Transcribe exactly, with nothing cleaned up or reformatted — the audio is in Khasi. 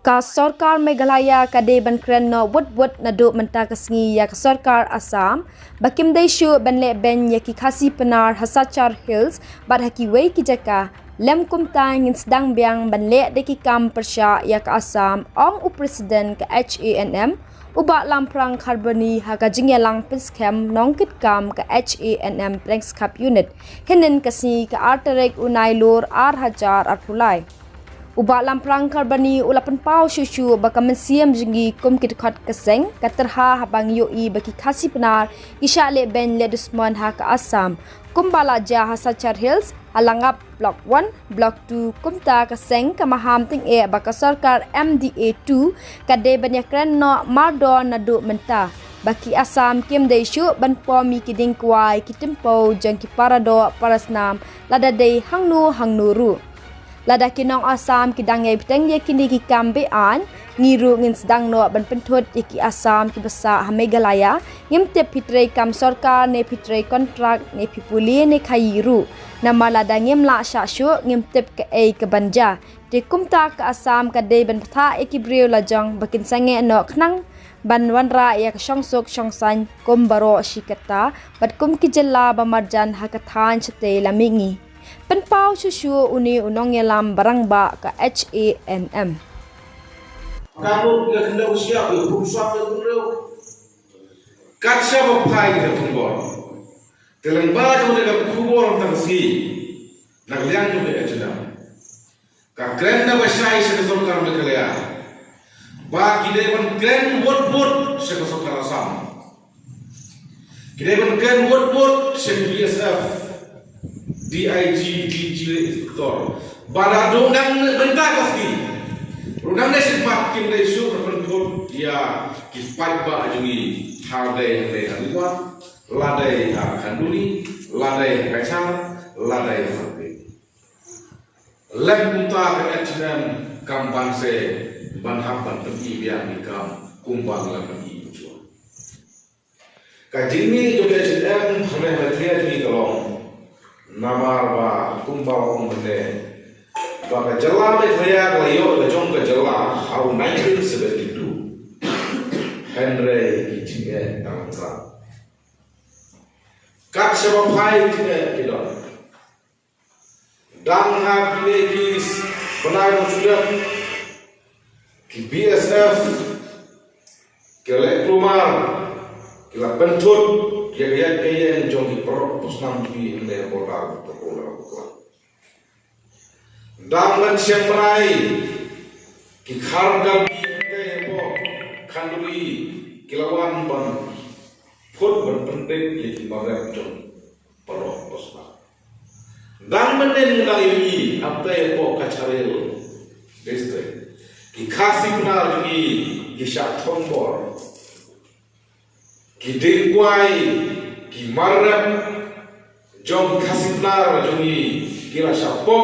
Ka sorkar Meghalaya ka dei ban kren noh wut wut naduh mynta ka sngi ïa ka sorkar Assam ba kim dei shuh ban leh beiñ ïa ki Khasi Pnar ha Silchar Hills bad ha kiwei ki jaka. Lem kumta ngin sdang biang ban leh da ki kam pyrshah ïa ka Assam, ong u President ka H A N M, u Bah Lamphrang Kharbani, ha ka jingïalang pynskhem nongkitkam ka H A N M Pyrshah Unit hynnin ka sngi, ka ar tarik u Nailur ar hajar arphew lai. U Bah Lamphrang Kharbani u la pynpaw shuh shuh ba ka mynsiem jong ngi kum ki dkhot ka seng ka tyrha haba ngi ïohi ba ki Khasi Pnar ki shah leh beiñ leh dusmon ha ka Assam, kumba la jia ha Silchar Hills, ha Langap Block one, Block two, kumta ka seng ka maham tyngeh ba ka sorkar M D A two ka dei ban ïakren noh mardor naduh mynta ba ki Assam kim dei shuh ban pom ïa ki dieng kwai ki tympew jong ki paradoh parasnam lada dei hangno hangno ruh. Lada ki nong Assam ki dang ïai bteng ïa kine ki kam be-aiñ, ngi ruh ngin sdang noh ban pynthut ïa ki Assam kiba sah ha Meghalaya. Ngim tip phi trei kam sorkar ne phi trei kontrak ne phi pule ne khaïi ruh. Namar lada ngim lah shah shuh ngim tip kaei kaban jia. Te kumta ka Assam ka dei ban bthah ïa ki briew lajong ba kin sangeh noh khnang ban wanrah ïa ka shongsuk shongsaiñ kum baroh shi katta bad kum ki jylla ba marjan ha ka thaiñ shatei la mihngi. Pynpaw shuh shuh une u nongïalam ba rangbah ka H A N M. Ka mut nga kynda u siap u khum swap u khum reu. Kat shaba phai ka khubor. Te lyngba jong ka khubor tang si. Na liang jong ka agenda. Ka kren na ba shai sha ka sorkar Meghalaya. Ba ki dei ban kren wut wut sha ka sorkar Assam. Ki dei ban kren wut wut sha B S F, D I G, D G, Inspector. Ba da dong dang ne bynta ka ski. Dong dang ne shin pat kim dei shu ban pynthut ïa ki paidbah jong ngi ha dei ha dei ha Liwan, la dei ha Khanduli, la dei ha Kachar, la dei ha Lem kumta ka H A N M kam ban se ban hap ban pyni biang ni kam kumba la pyni jua. Ka jingmih jong ka H A N M ha Meghalaya jong ngi ka long namar ba kumba ong mynne ba ka jylla Meghalaya ka la ïoh la jong ka jylla ha u nineteen seventy-two. Hynrei ki jingeh ka long kra. Kat shaba phai jingeh ki don. Dang ha kine ki bnai ba sdang ki B S F ki leh kulmar ki la pynthut ïa ka ïaid ka ïeng jong ki paralok pasnam ki hynne border ba pynthut la. Dang ban shem bnai ki khar ka bi ka ïa ko Khanduli ki la wan ban phut ban pynthut ïa ki marep jong paralok pasnam. Dang mynnin nga dang ïohi hapdeng hapoh Cachar Hills District, ki Khasi Pnar jong ngi ki shah thombor. Ki dieng kwai, ki marep jong ki Khasi Pnar jong ngi ki la shah pom.